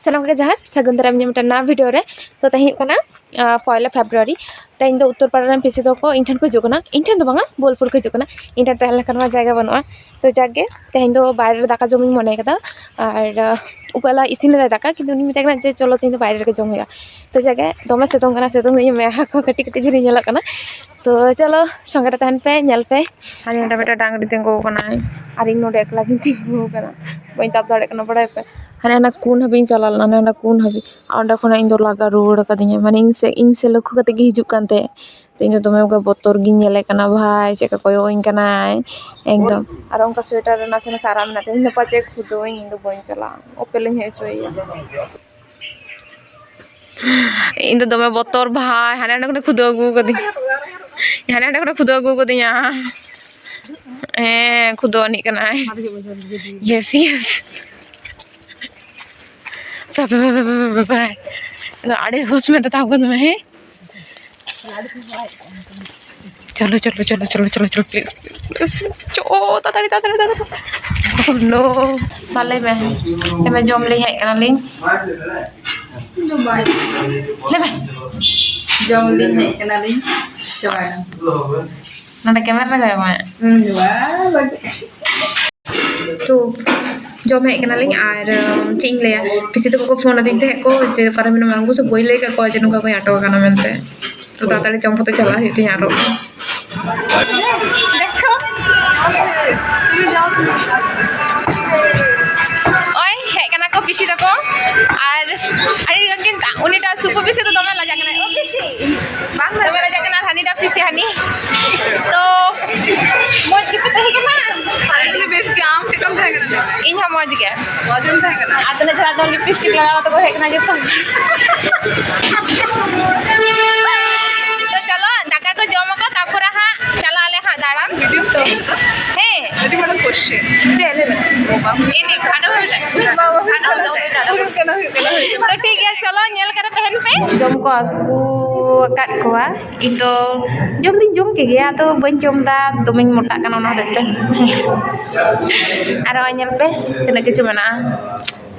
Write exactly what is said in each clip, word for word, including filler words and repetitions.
ᱥᱟᱱᱟᱢ ᱠᱚᱜᱮ ᱡᱚᱦᱟᱨ, ᱥᱟᱹᱜᱩᱱ ᱫᱟᱨᱟᱢ ᱤᱧᱟᱹᱜ ᱢᱤᱫᱴᱮᱱ ᱱᱟᱣᱟ ᱵᱷᱤᱰᱤᱭᱳ ᱨᱮ᱾ ᱛᱚ, ᱛᱮᱦᱮᱧ ᱦᱩᱭᱩᱜ ᱠᱟᱱᱟ ᱯᱚᱭᱞᱟ ᱯᱷᱮᱵᱽᱨᱩᱣᱟᱨᱤ᱾ ᱛᱮᱦᱮᱧ ᱫᱚ ᱩᱛᱛᱚᱨ ᱯᱟᱲᱟ ᱨᱮᱱ ᱯᱤᱥᱤ ᱛᱟᱠᱚ ᱤᱧ ᱴᱷᱮᱱ ᱠᱚ ᱦᱤᱡᱩᱜ ᱠᱟᱱᱟ, ᱤᱧ ᱴᱷᱮᱱ ᱫᱚ ᱵᱟᱝᱟ, ᱵᱳᱞᱯᱩᱨ ᱠᱚ ᱦᱤᱡᱩᱜ ᱠᱟᱱᱟ᱾ ᱤᱧ ᱴᱷᱮᱱ ᱛᱟᱦᱮᱸ ᱞᱮᱱᱠᱷᱟᱱ ᱢᱟ ᱡᱟᱭᱜᱟ ᱵᱟᱹᱱᱩᱜᱼᱟ᱾ ᱛᱚ, ᱡᱟᱠ ᱜᱮ, ᱛᱮᱦᱮᱧ ᱫᱚ ᱵᱟᱭᱨᱮ ᱨᱮ ᱫᱟᱠᱟ ᱡᱚᱢᱤᱧ ᱢᱚᱱᱮ ᱠᱟᱫᱟ᱾ ᱟᱨ ᱩᱯᱟᱹᱞᱟ ᱤᱥᱤᱱ ᱞᱮᱫᱟᱭ ᱫᱟᱠᱟ, ᱠᱤᱱᱛᱩ ᱩᱱᱤ ᱢᱮᱛᱟᱭ ᱠᱟᱱᱟ ᱡᱮ, "ᱪᱚᱞᱚ, ᱛᱮᱦᱮᱧ ᱫᱚ ᱵᱟᱭᱨᱮ ᱨᱮᱜᱮ ᱡᱚᱢ ᱦᱩᱭᱩᱜᱼᱟ᱾" ᱛᱚ, ᱡᱟᱠ ᱜᱮ, ᱫᱚᱢᱮ ᱥᱤᱛᱩᱝ ᱠᱟᱱᱟ, ᱥᱤᱛᱩᱝ ᱫᱚ ᱤᱧᱟᱹᱜ ᱢᱮᱫᱦᱟ ᱠᱚ ᱠᱟᱹᱴᱤᱡ ᱠᱟᱹᱴᱤᱡ ᱡᱷᱩᱨᱤ ᱧᱮᱞᱚᱜ ᱠᱟᱱᱟ᱾ ᱛᱚ, ᱪᱚᱞᱚ, ᱥᱚᱸᱜᱮ ᱨᱮ ᱛᱟᱦᱮᱱ ᱯᱮ, ᱧᱮᱞ ᱯᱮ᱾ ᱟᱨ ᱱᱚᱰᱮ ᱢᱤᱫᱴᱮᱱ ᱰᱟᱝᱨᱤ ᱛᱤᱸᱜᱩ ᱟᱠᱟᱱᱟᱭ, ᱟᱨ ᱤᱧ ᱱᱚᱰᱮ ᱮᱠᱞᱟ ᱜᱤᱧ ᱛᱤᱸᱜᱩ ᱟᱠᱟᱱᱟ, ᱵᱟᱹᱧ ᱛᱟᱵ ᱫᱟᱲᱮᱭᱟᱜ ᱠᱟᱱᱟ, ᱵᱟᱲᱟᱭ ᱯᱮ᱾ ᱦᱟᱱᱮ ᱦᱟᱱᱟ ᱠᱩᱱ ᱦᱟᱹᱵᱤᱡ ᱤᱧ ᱪᱟᱞᱟᱣ ᱞᱮᱱᱟ, ᱦᱟᱱᱮ ᱦᱟᱱᱟ ᱠᱩᱱ ᱦᱟᱹᱵᱤᱡ᱾ ᱟᱨ ᱚᱸᱰᱮ ᱠᱷᱚᱱᱟᱜ ᱤᱧ ᱫᱚ ᱞᱟᱜᱟ ᱨᱩᱣᱟᱹᱲ ᱟᱠᱟᱫᱤᱧᱟ, ᱢᱟᱱᱮ ᱤᱧ ᱥᱮᱫ, ᱤᱧ ᱥᱮᱫ ᱞᱚᱠᱠᱷᱚ ᱠᱟᱛᱮ ᱜᱮ ᱦᱤᱡᱩᱜ ᱠᱟᱱ ᱛᱟᱦᱮᱸᱫ᱾ ᱛᱚ, ᱤᱧ ᱫᱚ ᱫᱚᱢᱮ ᱜᱮ ᱵᱚᱛᱚᱨ ᱜᱤᱧ ᱧᱮᱞᱮ ᱠᱟᱱᱟ ᱵᱷᱟᱭ, ᱪᱮᱫ ᱞᱮᱠᱟ ᱠᱚᱭᱚᱜ ᱟᱹᱧ ᱠᱟᱱᱟᱭ ᱮᱠᱫᱚᱢ᱾ ᱟᱨ ᱚᱱᱠᱟ ᱥᱳᱭᱮᱴᱟᱨ ᱨᱮ ᱱᱟᱥᱮ ᱱᱟᱥᱮ ᱟᱨᱟᱜ ᱢᱮᱱᱟᱜ ᱛᱤᱧᱟ, ᱤᱧ ᱫᱚ ᱯᱟᱪᱮ ᱠᱷᱩᱫᱟᱹᱣ ᱤᱧ, ᱤᱧ ᱫᱚ ᱵᱟᱹᱧ ᱪᱟᱞᱟᱜᱼᱟ, ᱚᱯᱮᱞ ᱤᱧ ᱦᱮᱡ ᱦᱚᱪᱚᱭᱮᱭᱟ᱾ ᱤᱧ ᱫᱚ ᱫᱚᱢᱮ ᱵᱚᱛᱚᱨ ᱵᱷᱟᱭ, ᱦᱟᱱᱮ ᱦᱟᱸᱰᱮ ᱠᱷᱚᱱᱮ ᱠᱷᱩᱫᱟᱹᱣ ᱟᱹᱜᱩ ᱠᱟᱹᱫᱤᱧᱟ, ᱦᱟᱱᱮ ᱦᱟᱸᱰᱮ ᱠᱷᱚᱱᱮ ᱠᱷᱩᱫᱟᱹᱣ ᱟᱹᱜᱩ ᱠᱟᱹᱫᱤᱧᱟ᱾ ᱦᱮᱸ, ᱠᱷᱩᱫᱟᱹᱣ ᱟᱹᱱᱤᱡ ᱠᱟᱱᱟᱭ᱾ Yes, yes. Bye, bye, bye, bye, bye. ᱟᱹᱰᱤ ᱦᱩᱥ ᱢᱮ ᱫᱟᱫᱟ, ᱟᱬᱜᱚᱱ ᱢᱮ, ᱦᱮᱸ? ᱪᱚᱞᱚ, ᱪᱚᱞᱚ, ᱪᱚᱞᱚ, ᱪᱚᱞᱚ, ᱪᱚᱞᱚ, ᱪᱚᱞᱚ, please, please, please, please᱾ ᱪᱚ, ᱛᱟᱲᱟᱛᱟᱲᱤ, ᱛᱟᱲᱟᱛᱟᱲᱤ, ᱛᱟᱲᱟᱛᱟᱲᱤ᱾ Oh, no᱾ ᱢᱟ ᱞᱟᱹᱭ ᱢᱮ᱾ ᱞᱟᱹᱭ ᱢᱮ, ᱡᱚᱢ ᱞᱤᱧ ᱦᱮᱡ ᱠᱟᱱᱟᱞᱤᱧ᱾ ᱞᱟᱹᱭ ᱢᱮ᱾ ᱡᱚᱢ ᱞᱤᱧ ᱦᱮᱡ ᱠᱟᱱᱟᱞᱤᱧ᱾ ᱪᱟᱵᱟᱭᱮᱱᱟ᱾ ᱱᱚᱰᱮ camera ᱨᱮ ᱞᱟᱹᱭ ᱢᱮ᱾ ᱦᱩᱸ, ᱵᱟᱝ, ᱵᱟᱝ᱾ ᱛᱚ, ᱡᱚᱢ ᱦᱮᱡ ᱠᱟᱱᱟᱞᱤᱧ ᱟᱨ, ᱩᱢ, ᱪᱮᱫ ᱤᱧ ᱞᱟᱹᱭᱟ, ᱯᱤᱥᱤ ᱛᱟᱠᱚ ᱠᱚ ᱯᱷᱳᱱ ᱟᱹᱫᱤᱧ ᱛᱟᱦᱮᱸᱫ ᱠᱚ ᱡᱮ, "ᱚᱠᱟᱨᱮ ᱢᱮᱱᱟᱢᱟ?" ᱩᱱᱠᱩ ᱥᱮ ᱵᱟᱹᱧ ᱞᱟᱹᱭ ᱟᱠᱟᱫ ᱠᱚᱣᱟ ᱡᱮ ᱱᱚᱝᱠᱟ ᱠᱚᱧ ᱟᱴᱚᱠ ᱟᱠᱟᱱᱟ ᱢᱮᱱᱛᱮ᱾ ᱛᱚ, ᱛᱟᱲᱟᱛᱟᱲᱤ ᱡᱚᱢ ᱠᱟᱛᱮ ᱪᱟᱞᱟᱜ ᱦᱩᱭᱩᱜ ᱛᱤᱧᱟ ᱟᱨᱚ᱾ ᱳᱭ, ᱦᱮᱡ ᱠᱟᱱᱟ ᱠᱚ ᱯᱤᱥᱤ ᱛᱟᱠᱚ ᱟᱨ ᱟᱹᱰᱤ ᱨᱟᱹᱜᱤ, ᱩᱱᱤᱴᱟᱜ ᱥᱩᱯᱩ ᱯᱤᱥᱤ ᱫᱚ ᱫᱚᱢᱮ ᱞᱟᱡᱟᱜ ᱠᱟᱱᱟᱭ᱾ ᱳ ᱯᱤᱥᱤ, ᱵᱟᱝ ᱫᱚᱢᱮ ᱞᱟᱡᱟᱜ ᱠᱟᱱᱟ, ᱦᱟᱹᱱᱤᱴᱟᱜ ᱯᱤᱥᱤ ᱦᱟᱹᱱᱤ᱾ ᱛᱚ, ᱢᱚᱡᱽ ᱜᱮᱯᱮ ᱛᱟᱦᱮᱸ ᱠᱟᱱᱟ? ᱟᱞᱮ ᱫᱚᱞᱮ ᱵᱮᱥ ᱜᱮᱭᱟ, ᱟᱢ ᱪᱮᱫ ᱞᱮᱠᱟᱢ ᱛᱟᱦᱮᱸ ᱠᱟᱱᱟ? ᱤᱧ ᱦᱚᱸ ᱢᱚᱡᱽ ᱜᱮ᱾ ᱢᱚᱡᱽ ᱮᱢ ᱛᱟᱦᱮᱸ ᱠᱟᱱᱟ? ᱟᱨ ᱛᱤᱱᱟᱹᱜ ᱪᱮᱦᱨᱟ ᱫᱚ ᱞᱤᱯᱤᱥᱴᱤᱠ ᱞᱟᱜᱟᱣ ᱠᱟᱛᱮ ᱠᱚ ᱦᱮᱡ ᱠᱟᱱᱟ ᱡᱚᱛᱚ᱾ ᱛᱚ ᱪᱚᱞᱚ, ᱫᱟᱠᱟ ᱠᱚ ᱡᱚᱢ ᱟᱠᱚ, ᱛᱟᱨᱯᱚᱨᱮ ᱦᱟᱸᱜ ᱪᱟᱞᱟᱜ ᱟᱞᱮ ᱦᱟᱸᱜ ᱫᱟᱬᱟᱱ᱾ ᱵᱷᱤᱰᱤᱭᱳ ᱛᱚ᱾ ᱦᱮᱸ᱾ ᱟᱹᱰᱤ ᱢᱟᱨᱟᱝ question᱾ ᱪᱮᱫ ᱞᱟᱹᱭ ᱢᱮ? ᱤᱧ ᱠᱷᱟᱰᱚ ᱦᱩᱭ ᱞᱮᱱᱟ᱾ ᱦᱩᱭᱩᱜ ᱠᱟᱱᱟ, ᱦᱩᱭᱩᱜ ᱠᱟᱱᱟ, ᱦᱩᱭᱩᱜ ᱠᱟᱱᱟ᱾ ᱛᱚ ᱴᱷᱤᱠ ᱜᱮᱭᱟ, ᱪᱚᱞᱚ ᱧᱮᱞ ᱠᱟᱛᱮ ᱛᱟᱦᱮᱱ ᱯᱮ᱾ ᱡᱚᱢ ᱠᱚ ᱟᱹᱜᱩ ᱟᱠᱟᱫ ᱠᱚᱣᱟ᱾ ᱤᱧ ᱫᱚ ᱡᱚᱢ ᱫᱩᱧ ᱡᱚᱢ ᱠᱮᱫ ᱜᱮᱭᱟ, ᱟᱫᱚ ᱵᱟᱹᱧ ᱡᱚᱢ ᱮᱫᱟ, ᱫᱚᱢᱮᱧ ᱢᱚᱴᱟᱜ ᱠᱟᱱᱟ ᱚᱱᱟ ᱦᱚᱛᱮᱡ ᱛᱮ᱾ ᱟᱨ ᱱᱚᱜᱼᱚᱭ ᱧᱮᱞ ᱯᱮ, ᱛᱤᱱᱟᱹᱜ ᱠᱤᱪᱷᱩ ᱢᱮᱱᱟᱜᱼᱟ᱾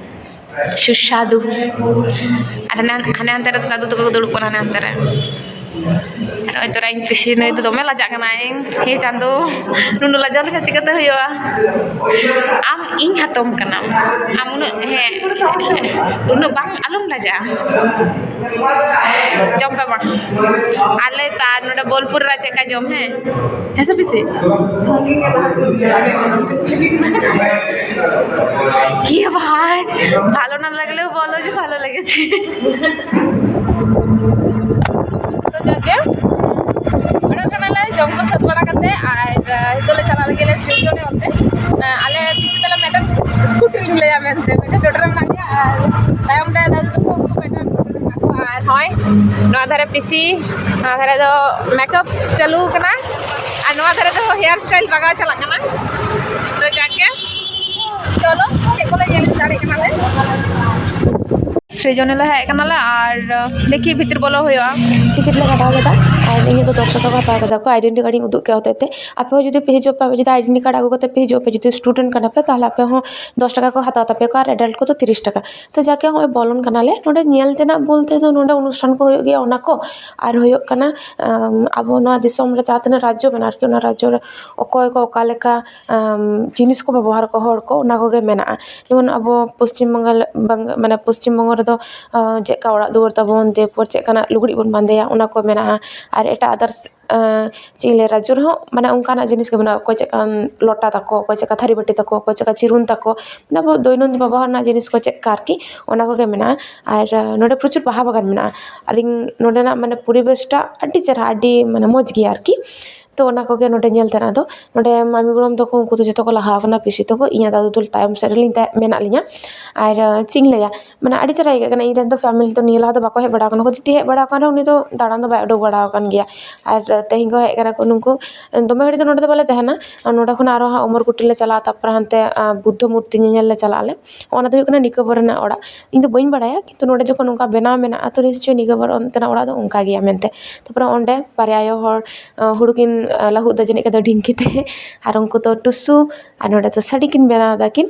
ᱥᱩᱥᱟᱫᱩ᱾ ᱟᱨ ᱦᱟᱱᱮ, ᱦᱟᱱᱮ ᱦᱟᱱᱛᱮ ᱨᱮ ᱫᱟᱫᱩ ᱛᱟᱠᱚ ᱠᱚ ᱫᱩᱲᱩᱵ ᱠᱟᱱᱟ, ᱦᱟᱱᱮ ᱦᱟᱱᱛᱮ ᱨᱮ᱾ ᱱᱚᱜᱼᱚᱭ ᱛᱚᱨᱟ ᱤᱧ ᱯᱤᱥᱤ ᱱᱩᱭ ᱫᱚ ᱫᱚᱢᱮ ᱞᱟᱡᱟᱜ ᱠᱟᱱᱟᱭ᱾ ᱦᱮ ᱪᱟᱸᱫᱳ, ᱱᱩᱱᱟᱹᱜ ᱞᱟᱡᱟᱣ ᱞᱮᱠᱷᱟᱱ ᱪᱤᱠᱟᱹᱛᱮ ᱦᱩᱭᱩᱜᱼᱟ? ᱟᱢ ᱤᱧ ᱦᱟᱛᱚᱢ ᱠᱟᱱᱟᱢ, ᱟᱢ ᱩᱱᱟᱹᱜ, ᱦᱮᱸ, ᱩᱱᱟᱹᱜ ᱵᱟᱝ, ᱟᱞᱚᱢ ᱞᱟᱡᱟᱜᱼᱟ᱾ ᱡᱚᱢ ᱯᱮ ᱢᱟ᱾ ᱟᱞᱮ ᱛᱟ ᱱᱚᱰᱮ ᱵᱳᱞᱯᱩᱨ ᱨᱮ ᱪᱮᱫ ᱞᱮᱠᱟ ᱡᱚᱢ, ᱦᱮᱸ? ᱦᱮᱸ ᱥᱮ ᱯᱤᱥᱤ? ᱤᱭᱟᱹ ᱵᱷᱟᱭ, ᱵᱷᱟᱞᱚ ᱱᱟ ᱞᱟᱜᱽᱞᱮ ᱵᱚᱞᱚ ᱡᱮ ᱵᱷᱟᱞᱚ ᱞᱮᱜᱮᱪᱷᱮ᱾ ᱛᱚ ᱡᱟᱠ ᱜᱮ, ᱚᱰᱚᱠ ᱠᱟᱱᱟᱞᱮ ᱡᱚᱢ ᱠᱚ ᱥᱟᱹᱛ ᱵᱟᱲᱟ ᱠᱟᱛᱮ, ᱟᱨ, ᱟᱨ ᱱᱤᱛᱚᱜ ᱞᱮ ᱪᱟᱞᱟᱜ ᱞᱟᱹᱜᱤᱫ ᱞᱮ ᱥᱴᱮᱥᱚᱱ ᱨᱮ ᱚᱱᱛᱮ᱾ ᱟᱞᱮ ᱯᱤᱥᱤ ᱛᱟᱞᱮ ᱢᱤᱫᱴᱮᱱ ᱥᱠᱩᱴᱤ ᱨᱤᱧ ᱞᱟᱹᱭᱟ ᱢᱮᱱᱛᱮ, ᱢᱤᱫᱴᱮᱱ ᱴᱳᱴᱳ ᱨᱮ ᱢᱮᱱᱟᱜ ᱞᱮᱭᱟ, ᱟᱨ ᱛᱟᱭᱚᱢ ᱨᱮ ᱫᱟᱫᱩ ᱛᱟᱠᱚ, ᱩᱱᱠᱩ ᱢᱤᱫᱴᱮᱱ ᱴᱳᱴᱳ ᱨᱮ ᱢᱮᱱᱟᱜ ᱠᱚᱣᱟ᱾ ᱟᱨ ᱱᱚᱜᱼᱚᱭ ᱱᱚᱣᱟ ᱫᱷᱟᱨᱮ ᱯᱤᱥᱤ, ᱱᱚᱣᱟ ᱫᱷᱟᱨᱮ ᱫᱚ ᱢᱮᱠᱟᱯ ᱪᱟᱹᱞᱩ ᱠᱟᱱᱟ, ᱟᱨ ᱱᱚᱣᱟ ᱫᱷᱟᱨᱮ ᱫᱚ ᱦᱮᱭᱟᱨ ᱥᱴᱟᱭᱤᱞ ᱞᱟᱜᱟᱣ ᱪᱟᱞᱟᱜ ᱠᱟᱱᱟ᱾ ᱛᱚ ᱡᱟᱠ ᱜᱮ, ᱪᱚᱞᱚ ᱪᱮᱫ ᱠᱚᱞᱮ ᱧᱮᱞ ᱫᱟᱲᱮᱭᱟᱜ ᱠᱟᱱᱟᱞᱮ᱾ ᱥᱮᱭ ᱡᱚᱱᱱᱮ ᱞᱮ ᱦᱮᱡ ᱠᱟᱱᱟᱞᱮ, ᱟᱨ ᱫᱮᱠᱷᱤ ᱵᱷᱤᱛᱤᱨ ᱵᱚᱞᱚ ᱦᱩᱭᱩᱜᱼᱟ᱾ ᱴᱤᱠᱤᱴ ᱞᱮ ᱠᱟᱴᱟᱣ ᱠᱮᱫᱟ, ᱟᱨ ᱤᱧᱟᱹᱜ ᱫᱚ ᱫᱚᱥ ᱴᱟᱠᱟ ᱠᱚ ᱦᱟᱛᱟᱣ ᱠᱮᱫᱟ ᱠᱚ, ᱟᱭᱰᱮᱱᱴᱤ ᱠᱟᱨᱰ ᱤᱧ ᱩᱫᱩᱜ ᱠᱮᱫ ᱦᱚᱛᱮᱡ ᱛᱮ᱾ ᱟᱯᱮ ᱦᱚᱸ ᱡᱩᱫᱤ ᱯᱮ ᱦᱤᱡᱩᱜ ᱯᱮ, ᱡᱩᱫᱤ ᱟᱭᱰᱮᱱᱴᱤ ᱠᱟᱨᱰ ᱟᱹᱜᱩ ᱠᱟᱛᱮ ᱯᱮ ᱦᱤᱡᱩᱜ ᱯᱮ, ᱡᱩᱫᱤ ᱥᱴᱩᱰᱮᱱᱴ ᱠᱟᱱᱟ ᱯᱮ, ᱛᱟᱦᱚᱞᱮ ᱟᱯᱮ ᱦᱚᱸ ᱫᱚᱥ ᱴᱟᱠᱟ ᱠᱚ ᱦᱟᱛᱟᱣ ᱛᱟᱯᱮᱭᱟ ᱠᱚ, ᱟᱨ ᱮᱰᱟᱞᱴ ᱠᱚᱫᱚ ᱛᱤᱨᱤᱥ ᱴᱟᱠᱟ᱾ ᱛᱚ ᱡᱟᱠᱮ ᱦᱚᱸᱜᱼᱚᱭ ᱵᱚᱞᱚᱱ ᱠᱟᱱᱟᱞᱮ, ᱱᱚᱰᱮ ᱧᱮᱞ ᱛᱮᱱᱟᱜ ᱵᱚᱞᱛᱮ ᱫᱚ ᱱᱚᱰᱮ ᱚᱱᱩᱥᱴᱷᱟᱱ ᱠᱚ ᱦᱩᱭᱩᱜ ᱜᱮᱭᱟ, ᱚᱱᱟ ᱠᱚ, ᱟᱨ ᱦᱩᱭᱩᱜ ᱠᱟᱱᱟ, ᱟᱢ, ᱟᱵᱚ ᱱᱚᱣᱟ ᱫᱤᱥᱚᱢ ᱨᱮ ᱡᱟᱦᱟᱸ ᱛᱤᱱᱟᱹᱜ ᱨᱟᱡᱽᱡᱚ ᱢᱮᱱᱟᱜᱼᱟ ᱟᱨᱠᱤ, ᱚᱱᱟ ᱨᱟᱡᱽᱡᱚ ᱨᱮ ᱚᱠᱚᱭ ᱠᱚ ᱚᱠᱟ ᱞᱮᱠᱟ, ᱟᱢ, ᱡᱤᱱᱤᱥ ᱠᱚ ᱵᱮᱵᱚᱦᱟᱨ ᱠᱚ ᱦᱚᱲ ᱠᱚ, ᱚᱱᱟ ᱠᱚᱜᱮ ᱢᱮᱱᱟᱜᱼᱟ᱾ ᱡᱮᱢᱚᱱ ᱟᱵᱚ ᱯᱚᱥᱪᱤᱢ ᱵᱟᱝᱜᱟᱞ, ᱵᱟᱝ-, ᱢᱟᱱᱮ ᱯᱚᱥᱪᱤᱢ ᱵᱚᱝᱜᱚ ᱨᱮᱫᱚ, ᱟᱸ, ᱪᱮᱫ ᱞᱮᱠᱟ ᱚᱲᱟᱜ ᱫᱩᱣᱟᱹᱨ ᱛᱟᱵᱚᱱ, ᱫᱤᱭᱮᱯᱚᱨ ᱪᱮᱫ ᱞᱮᱠᱟᱱᱟᱜ ᱞᱩᱜᱽᱲᱤᱡ ᱵᱚᱱ ᱵᱟᱸᱫᱮᱭᱟ, ᱚᱱᱟ ᱠᱚ ᱢᱮᱱᱟᱜᱼᱟ᱾ ᱟᱨ ᱮᱴᱟᱜ others, ᱟᱸ, ᱪᱮᱫ ᱤᱧ ᱞᱟᱹᱭᱟ, ᱨᱟᱡᱽᱡᱚ ᱨᱮᱦᱚᱸ ᱢᱟᱱᱮ ᱚᱱᱠᱟᱱᱟᱜ ᱡᱤᱱᱤᱥ ᱜᱮ ᱢᱮᱱᱟᱜᱼᱟ, ᱚᱠᱚᱭ ᱪᱮᱫ ᱞᱮᱠᱟᱱ ᱞᱚᱴᱟ ᱛᱟᱠᱚ, ᱚᱠᱚᱭ ᱪᱮᱫ ᱞᱮᱠᱟ ᱛᱷᱟᱹᱨᱤ ᱵᱟᱹᱴᱤ ᱛᱟᱠᱚ, ᱚᱠᱚᱭ ᱪᱮᱫ ᱞᱮᱠᱟ ᱪᱤᱨᱩᱱ ᱛᱟᱠᱚ, ᱢᱟᱱᱮ ᱟᱵᱚ ᱫᱳᱭᱱᱚᱱᱫᱤᱱ ᱵᱮᱵᱚᱦᱟᱨ ᱨᱮᱱᱟᱜ ᱡᱤᱱᱤᱥ ᱠᱚ ᱪᱮᱫ ᱞᱮᱠᱟ ᱟᱨᱠᱤ, ᱚᱱᱟ ᱠᱚᱜᱮ ᱢᱮᱱᱟᱜᱼᱟ᱾ ᱟᱨ, ᱟᱸ, ᱱᱚᱰᱮ ᱯᱨᱚᱪᱩᱨ ᱵᱟᱦᱟ ᱵᱟᱜᱟᱱ ᱢᱮᱱᱟᱜᱼᱟ᱾ ᱟᱨ ᱤᱧ ᱱᱚᱰᱮᱱᱟᱜ ᱢᱟᱱᱮ ᱯᱚᱨᱤᱵᱮᱥᱴᱟ ᱟᱹᱰᱤ ᱪᱮᱦᱨᱟ, ᱟᱹᱰᱤ ᱢᱟᱱᱮ ᱢᱚᱡᱽ ᱜᱮᱭᱟ ᱟᱨᱠᱤ᱾ ᱛᱚ ᱚᱱᱟ ᱠᱚᱜᱮ ᱱᱚᱰᱮ ᱧᱮᱞ ᱛᱮᱱᱟᱜ ᱫᱚ᱾ ᱱᱚᱰᱮ ᱢᱟᱢᱤ ᱜᱚᱲᱚᱢ ᱛᱟᱠᱚ, ᱩᱱᱠᱩ ᱫᱚ ᱡᱚᱛᱚ ᱠᱚ ᱞᱟᱦᱟ ᱟᱠᱟᱱᱟ, ᱯᱤᱥᱤ ᱛᱟᱠᱚ, ᱤᱧ ᱟᱨ ᱫᱟᱫᱩ ᱫᱚ ᱛᱟᱭᱚᱢ ᱥᱮᱫ ᱨᱮᱞᱤᱧ ᱛᱟᱦᱮᱸ, ᱢᱮᱱᱟᱜ ᱞᱤᱧᱟ᱾ ᱟᱨ, ᱟᱸ, ᱪᱮᱫ ᱤᱧ ᱞᱟᱹᱭᱟ, ᱢᱟᱱᱮ ᱟᱹᱰᱤ ᱪᱮᱦᱨᱟ ᱟᱹᱭᱠᱟᱹᱜ ᱠᱟᱱᱟ᱾ ᱤᱧ ᱨᱮᱱ ᱫᱚ ᱯᱷᱮᱢᱮᱞᱤ ᱫᱚ ᱱᱤᱭᱟᱹ ᱞᱟᱦᱟ ᱫᱚ ᱵᱟᱠᱚ ᱦᱮᱡ ᱵᱟᱲᱟ ᱟᱠᱟᱱᱟ, ᱡᱩᱫᱤ ᱦᱮᱡ ᱵᱟᱲᱟ ᱟᱠᱟᱱ ᱨᱮᱦᱚᱸ ᱩᱱᱤ ᱫᱚ ᱫᱟᱬᱟᱱ ᱫᱚ ᱵᱟᱭ ᱩᱰᱩᱠ ᱵᱟᱲᱟ ᱟᱠᱟᱱ ᱜᱮᱭᱟ᱾ ᱟᱨ, ᱟᱸ, ᱛᱮᱦᱮᱧ ᱠᱚ ᱦᱮᱡ ᱟᱠᱟᱱᱟ ᱠᱚ ᱱᱩᱠᱩ, ᱫᱚᱢᱮ ᱜᱷᱟᱹᱲᱤᱡ ᱫᱚ ᱱᱚᱰᱮ ᱫᱚ ᱵᱟᱞᱮ ᱛᱟᱦᱮᱱᱟ᱾ ᱟᱨ ᱱᱚᱰᱮ ᱠᱷᱚᱱ ᱟᱨᱦᱚᱸ ᱦᱟᱸᱜ ᱚᱢᱚᱨᱠᱩᱴᱤᱨ ᱞᱮ ᱪᱟᱞᱟᱜᱼᱟ, ᱛᱟᱨᱯᱚᱨᱮ ᱦᱟᱱᱛᱮ, ᱟᱸ, ᱵᱩᱫᱽᱫᱷᱚ ᱢᱩᱨᱛᱤ ᱧᱮᱧᱮᱞ ᱞᱮ ᱪᱟᱞᱟᱜ ᱟᱞᱮ᱾ ᱚᱱᱟ ᱫᱚ ᱦᱩᱭᱩᱜ ᱠᱟᱱᱟ ᱱᱤᱠᱳᱵᱚᱨ ᱨᱮᱱᱟᱜ ᱚᱲᱟᱜ᱾ ᱤᱧ ᱫᱚ ᱵᱟᱹᱧ ᱵᱟᱲᱟᱭᱟ, ᱠᱤᱱᱛᱩ ᱱᱚᱰᱮ ᱡᱚᱠᱷᱚᱱ ᱚᱱᱠᱟ ᱵᱮᱱᱟᱣ ᱢᱮᱱᱟᱜᱼᱟ, ᱛᱚ ᱱᱤᱥᱪᱚᱭ ᱱᱤᱠᱳᱵᱚᱨ ᱚᱱᱛᱮᱱᱟᱜ ᱚᱲᱟᱜ ᱫᱚ ᱚᱱᱠᱟ ᱜᱮᱭᱟ ᱢᱮᱱᱛᱮ᱾ ᱛᱟᱨᱯᱚᱨᱮ ᱚᱸᱰᱮ ᱵᱟᱨᱭᱟ ᱟᱭᱳ ᱦᱚᱲ, ᱟᱸ, ᱦᱩᱲᱩ ᱠᱤᱱ, ᱟᱸ, ᱞᱟᱹᱦᱩᱫ ᱮᱫᱟ ᱡᱟᱹᱱᱤᱡ ᱠᱷᱟᱱ ᱫᱚ ᱰᱷᱤᱝᱠᱤ ᱛᱮ, ᱟᱨ ᱩᱱᱠᱩ ᱫᱚ ᱴᱩᱥᱩ, ᱟᱨ ᱱᱚᱰᱮ ᱫᱚ ᱥᱟᱹᱲᱤ ᱠᱤᱱ ᱵᱮᱱᱟᱣ ᱮᱫᱟ ᱠᱤᱱ᱾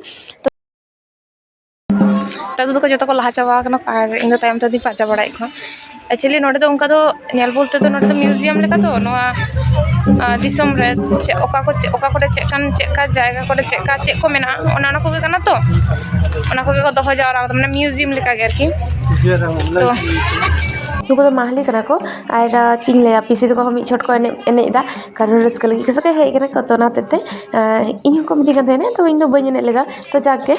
ᱛᱚ ᱫᱟᱫᱩ ᱛᱟᱠᱚ ᱡᱚᱛᱚ ᱠᱚ ᱞᱟᱦᱟ ᱪᱟᱵᱟ ᱟᱠᱟᱱᱟ ᱟᱨ ᱤᱧ ᱫᱚ ᱛᱟᱭᱚᱢ ᱛᱮᱫᱚᱧ ᱯᱟᱸᱡᱟ ᱵᱟᱲᱟᱭᱮᱫ ᱠᱚᱣᱟ᱾ ᱮᱠᱪᱩᱭᱮᱞᱤ ᱱᱚᱰᱮ ᱫᱚ ᱚᱱᱠᱟ ᱫᱚ ᱧᱮᱞ ᱵᱚᱞᱛᱮ ᱫᱚ ᱱᱚᱰᱮ ᱫᱚ ᱢᱤᱭᱩᱡᱤᱭᱟᱢ ᱞᱮᱠᱟ ᱛᱚ, ᱱᱚᱣᱟ ᱟᱨ ᱫᱤᱥᱚᱢ ᱨᱮ ᱪᱮᱫ, ᱚᱠᱟ ᱠᱚ ᱪᱮᱫ, ᱚᱠᱟ ᱠᱚᱨᱮ ᱪᱮᱫ ᱠᱟᱱ, ᱪᱮᱫ ᱠᱟ ᱡᱟᱭᱜᱟ ᱠᱚᱨᱮ ᱪᱮᱫ ᱠᱟ ᱪᱮᱫ ᱠᱚ ᱢᱮᱱᱟᱜᱼᱟ, ᱚᱱᱟ, ᱚᱱᱟ ᱠᱚᱜᱮ ᱠᱟᱱᱟ ᱛᱚ, ᱚᱱᱟ ᱠᱚᱜᱮ ᱠᱚ ᱫᱚᱦᱚ ᱡᱟᱣᱨᱟ ᱠᱟᱫᱟ, ᱢᱟᱱᱮ ᱢᱤᱭᱩᱡᱤᱭᱟᱢ ᱞᱮᱠᱟ ᱜᱮ ᱟᱨᱠᱤ᱾ ᱛᱚ ᱱᱩᱠᱩ ᱫᱚ ᱢᱟᱦᱞᱤ ᱠᱟᱱᱟ ᱠᱚ ᱟᱨ, ᱟᱨ ᱪᱮᱫ ᱤᱧ ᱞᱟᱹᱭᱟ, ᱯᱤᱥᱤ ᱛᱟᱠᱚ ᱦᱚᱸ ᱢᱤᱫ ᱪᱷᱚᱴ ᱠᱚ ᱮᱱᱮᱡ, ᱮᱱᱮᱡ ᱮᱫᱟ, ᱠᱟᱨᱚᱱ ᱨᱟᱹᱥᱠᱟᱹ ᱞᱟᱹᱜᱤᱫ ᱠᱚ ᱥᱮ ᱠᱚ ᱦᱮᱡ ᱠᱟᱱᱟ ᱠᱚ, ᱛᱚ ᱚᱱᱟ ᱦᱚᱛᱮᱡ ᱛᱮ ᱟᱨ ᱤᱧ ᱦᱚᱸᱠᱚ ᱢᱤᱛᱟᱹᱧ ᱠᱟᱱ ᱛᱟᱦᱮᱱᱟ, ᱛᱚ ᱤᱧ ᱫᱚ ᱵᱟᱹᱧ ᱮᱱᱮᱡ ᱞᱮᱫᱟ᱾ ᱛᱚ ᱡᱟᱠ ᱜᱮ᱾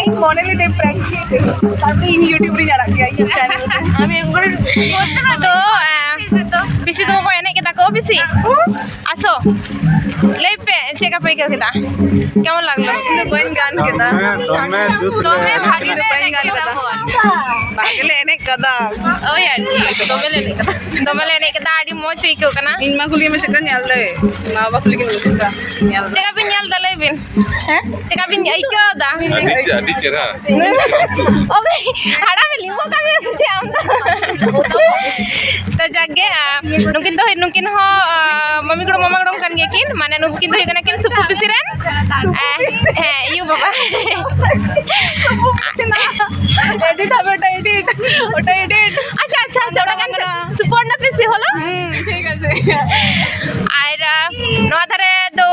ᱤᱧ ᱢᱚᱱᱮ ᱞᱤᱫᱟᱹᱧ ᱯᱨᱮᱝᱠ ᱠᱮᱫ ᱛᱮ, ᱛᱟᱨᱯᱚᱨᱮ ᱤᱧ YouTube ᱨᱤᱧ ᱟᱲᱟᱜ ᱠᱮᱭᱟ, YouTube ᱪᱮᱱᱮᱞ ᱨᱮ᱾ ᱟᱢ ᱮᱢ ᱠᱚᱨᱮ ᱫᱚ, ᱟᱸ, ᱯᱤᱥᱤ ᱛᱟᱠᱚ ᱠᱚ ᱮᱱᱮᱡ ᱠᱮᱫᱟ ᱠᱚ, ᱯᱤᱥᱤ? ᱟᱥᱚ, ᱞᱟᱹᱭ ᱯᱮ, ᱪᱮᱫ ᱞᱮᱠᱟ ᱯᱮ ᱟᱹᱭᱠᱟᱹᱣ ᱠᱮᱫᱟ? ᱠᱮᱢᱚᱱ ᱞᱟᱜᱽᱞᱳ? ᱤᱧ ᱫᱚ ᱵᱟᱹᱧ ᱜᱟᱱ ᱠᱮᱫᱟ᱾ ᱫᱚᱢᱮ, ᱫᱚᱢᱮ ᱡᱩᱛ ᱫᱚᱢᱮ ᱞᱮ ᱵᱷᱟᱜᱮ ᱮᱱᱮᱡ ᱯᱮ ᱵᱟᱹᱧ ᱜᱟᱱ ᱮᱱᱮᱡ ᱠᱮᱫᱟ᱾ ᱠᱮᱫᱟ ᱵᱚᱱ᱾ ᱵᱷᱟᱜᱮ ᱞᱮ ᱮᱱᱮᱡ ᱠᱟᱫᱟ᱾ ᱳᱭ ᱟᱨᱠᱤ, ᱫᱚᱢᱮ ᱞᱮ ᱮᱱᱮᱡ ᱠᱟᱫᱟ᱾ ᱫᱚᱢᱮ ᱞᱮ ᱮᱱᱮᱡ ᱠᱮᱫᱟ, ᱟᱹᱰᱤ ᱢᱚᱡᱽ ᱟᱹᱭᱠᱟᱹᱣ ᱠᱟᱱᱟ᱾ ᱤᱧ ᱢᱟ ᱠᱩᱞᱤ ᱢᱮ, ᱪᱮᱫ ᱞᱮᱠᱟ ᱧᱮᱞ ᱫᱟᱭ? ᱢᱟ ᱵᱟᱵᱟ ᱠᱩᱞᱤ ᱠᱤᱱ ᱢᱮ, ᱪᱮᱫ ᱞᱮᱠᱟ ᱧᱮᱞ ᱫᱟ? ᱪᱮᱫ ᱞᱮᱠᱟ ᱵᱤᱱ ᱧᱮᱞ ᱫᱟ, ᱞᱟᱹᱭ ᱵᱤᱱ? ᱦᱮᱸ? ᱪᱮᱫ ᱞᱮᱠᱟ ᱵᱤᱱ ᱟᱹᱭᱠᱟᱹᱣ ᱫᱟ? ᱟᱹᱰᱤ ᱪᱮ-, ᱟᱹᱰᱤ ᱪᱮᱦᱨᱟ᱾ ᱳᱭ, ᱦᱟᱲᱟᱢ ᱮ ᱞᱤᱸᱜᱩ ᱠᱟᱹᱢᱤᱭᱟ ᱥᱮ ᱪᱮᱫ ᱟᱢ ᱫᱚ? ᱛᱚ ᱡᱟᱠ ᱜᱮ, ᱟᱸ, ᱱᱩᱠᱤᱱ ᱫᱚ, ᱱᱩᱠᱤᱱ ᱦᱚᱸ, ᱟᱸ, ᱢᱟᱢᱤ ᱜᱚᱲᱚᱢ, ᱢᱟᱢᱟ ᱜᱚᱲᱚᱢ ᱠᱟᱱ ᱜᱮᱭᱟ ᱠᱤᱱ, ᱢᱟᱱᱮ ᱱᱩᱠᱤᱱ ᱫᱚ ᱦᱩᱭᱩᱜ ᱠᱟᱱᱟ ᱠᱤᱱ ᱥᱩᱯᱩ ᱯᱤᱥᱤ ᱨᱮᱱ᱾ ᱟᱸ, ᱦᱮᱸ, ᱤᱭᱩ ᱵᱟᱵᱟ᱾ Edit ᱦᱟᱵᱮ, ᱚᱴᱟ edit, ᱚᱴᱟ edit᱾ ᱟᱪᱪᱷᱟ, ᱟᱪᱪᱷᱟ, ᱟᱪᱪᱷᱟ, ᱚᱱᱟ ᱠᱟᱱ ᱜᱮᱭᱟ᱾ ᱥᱩᱯᱚᱨᱱᱟ ᱯᱤᱥᱤ ᱦᱚᱞᱚ? ᱦᱩᱸ, ᱴᱷᱤᱠ ᱟᱪᱷᱮ᱾ ᱟᱨ, ᱟᱸ, ᱱᱚᱣᱟ ᱫᱷᱟᱨᱮ ᱫᱚ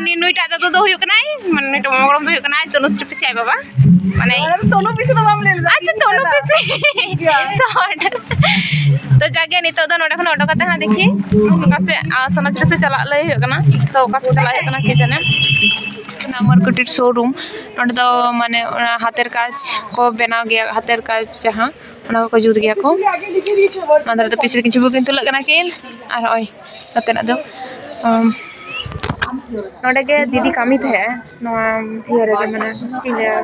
ᱩᱱᱤ ᱱᱩᱭᱴᱟᱜ ᱫᱟᱫᱩ ᱫᱚ ᱦᱩᱭᱩᱜ ᱠᱟᱱᱟᱭ, ᱢᱟᱱᱮ ᱱᱤᱛᱚᱜ ᱢᱟᱢᱟ ᱜᱚᱲᱚᱢ ᱫᱚ ᱦᱩᱭᱩᱜ ᱠᱟᱱᱟᱭ ᱛᱚᱱᱩᱥᱨᱤ ᱯᱤᱥᱤ ᱟᱡ ᱵᱟᱵᱟ, ᱢᱟᱱᱮ ᱛᱚᱱᱩ ᱯᱤᱥᱤ ᱫᱚ ᱵᱟᱢ ᱞᱟᱹᱭ ᱞᱮᱫᱟ᱾ ᱟᱪᱪᱷᱟ, ᱛᱚᱱᱩ ᱯᱤᱥᱤ᱾ ᱥᱚᱴ᱾ ᱛᱚ ᱡᱟᱜᱮ ᱱᱤᱛᱚᱜ ᱫᱚ ᱱᱚᱰᱮ ᱠᱷᱚᱱ ᱚᱰᱚᱠ ᱠᱟᱛᱮ ᱦᱟᱸᱜ ᱫᱮᱠᱷᱤ ᱚᱠᱟ ᱥᱮᱫ, ᱟᱨ ᱥᱚᱱᱟᱡᱷᱩᱨᱤ ᱥᱮᱫ ᱪᱟᱞᱟᱜ ᱞᱟᱹᱭ ᱦᱩᱭᱩᱜ ᱠᱟᱱᱟ᱾ ᱛᱚ ᱚᱠᱟ ᱥᱮᱫ ᱪᱟᱞᱟᱜ ᱦᱩᱭᱩᱜ ᱠᱟᱱᱟ ᱠᱤ ᱡᱟᱱᱮ᱾ ᱱᱟᱢᱵᱟᱨ ᱠᱩᱴᱤᱨ ᱥᱳᱨᱩᱢ, ᱱᱚᱸᱰᱮ ᱫᱚ ᱢᱟᱱᱮ ᱚᱱᱟ ᱦᱟᱛᱮᱨ ᱠᱟᱡᱽ ᱠᱚ ᱵᱮᱱᱟᱣ ᱜᱮᱭᱟ, ᱦᱟᱛᱮᱨ ᱠᱟᱡᱽ ᱡᱟᱦᱟᱸ, ᱚᱱᱟ ᱠᱚᱠᱚ ᱡᱩᱛ ᱜᱮᱭᱟ ᱠᱚ᱾ ᱚᱱᱟ ᱫᱷᱟᱨᱮ ᱫᱚ ᱯᱤᱥᱤ ᱠᱤᱪᱷᱩ ᱠᱤᱱ ᱛᱩᱞᱟᱹᱜ ᱠᱟᱱᱟ ᱠᱤᱱ᱾ ᱟᱨ ᱱᱚᱜᱼᱚᱭ ᱱᱚᱛᱮᱱᱟᱜ ᱫᱚ, ᱟᱢ, ᱱᱚᱰᱮ ᱜᱮ ᱫᱤᱫᱤ ᱠᱟᱹᱢᱤ ᱛᱟᱦᱮᱸᱜᱼᱟ ᱱᱚᱣᱟ ᱤᱭᱟᱹ ᱨᱮᱜᱮ, ᱢᱟᱱᱮ ᱪᱮᱫ ᱤᱧ ᱞᱟᱹᱭᱟ,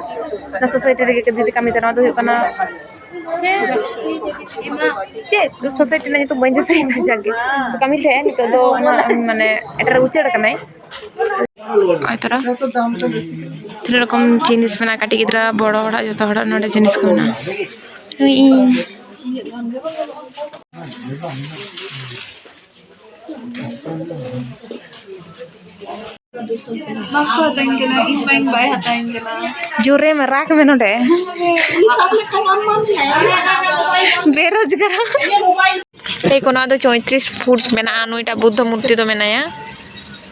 ᱚᱱᱟ ᱥᱳᱥᱟᱭᱴᱤ ᱨᱮᱜᱮ ᱫᱤᱫᱤ ᱠᱟᱹᱢᱤ ᱛᱟᱦᱮᱸᱜ᱾ ᱱᱚᱣᱟ ᱫᱚ ᱦᱩᱭᱩᱜ ᱠᱟᱱᱟ, ᱪᱮᱫ ᱥᱳᱥᱟᱭᱴᱤ ᱨᱮᱱᱟᱜ ᱧᱩᱛᱩᱢ ᱵᱟᱹᱧ ᱫᱤᱥᱟᱹᱭᱮᱫᱟ, ᱡᱟᱜᱮ ᱠᱟᱹᱢᱤ ᱛᱟᱦᱮᱸᱜᱼᱟ᱾ ᱱᱤᱛᱚᱜ ᱫᱚ ᱚᱱᱟ, ᱢᱟᱱᱮ ᱮᱴᱟᱜ ᱨᱮ ᱩᱪᱟᱹᱲ ᱟᱠᱟᱱᱟᱭ᱾ ᱱᱚᱜᱼᱚᱭ ᱛᱚᱨᱟ ᱛᱤᱱᱟᱹᱜ ᱨᱚᱠᱚᱢ ᱡᱤᱱᱤᱥ ᱢᱮᱱᱟᱜᱼᱟ, ᱠᱟᱹᱴᱤᱡ ᱜᱤᱫᱽᱨᱟᱹ, ᱵᱚᱲᱚ ᱦᱚᱲᱟᱜ, ᱡᱚᱛᱚ ᱦᱚᱲᱟᱜ ᱱᱚᱰᱮ ᱡᱤᱱᱤᱥ ᱠᱚ ᱢᱮᱱᱟᱜᱼᱟ᱾ ᱤᱧ ᱵᱟᱠᱚ ᱦᱟᱛᱟᱣᱟᱹᱧ ᱠᱟᱱᱟ, ᱤᱧ ᱵᱟᱹᱧ ᱵᱟᱭ ᱦᱟᱛᱟᱣᱟᱹᱧ ᱠᱟᱱᱟ᱾ ᱡᱳᱨᱮᱢ ᱨᱟᱜᱽ ᱢᱮ ᱱᱚᱰᱮ᱾ ᱵᱮᱨᱳᱡᱽᱜᱟᱨ᱾ ᱮᱭ ᱠᱚ, ᱱᱚᱣᱟ ᱫᱚ ᱪᱳᱭᱛᱨᱤᱥ ᱯᱷᱩᱴ ᱢᱮᱱᱟᱜᱼᱟ, ᱱᱩᱭᱴᱟᱜ ᱵᱩᱫᱽᱫᱷᱚ ᱢᱩᱨᱛᱤ ᱫᱚ ᱢᱮᱱᱟᱭᱟ᱾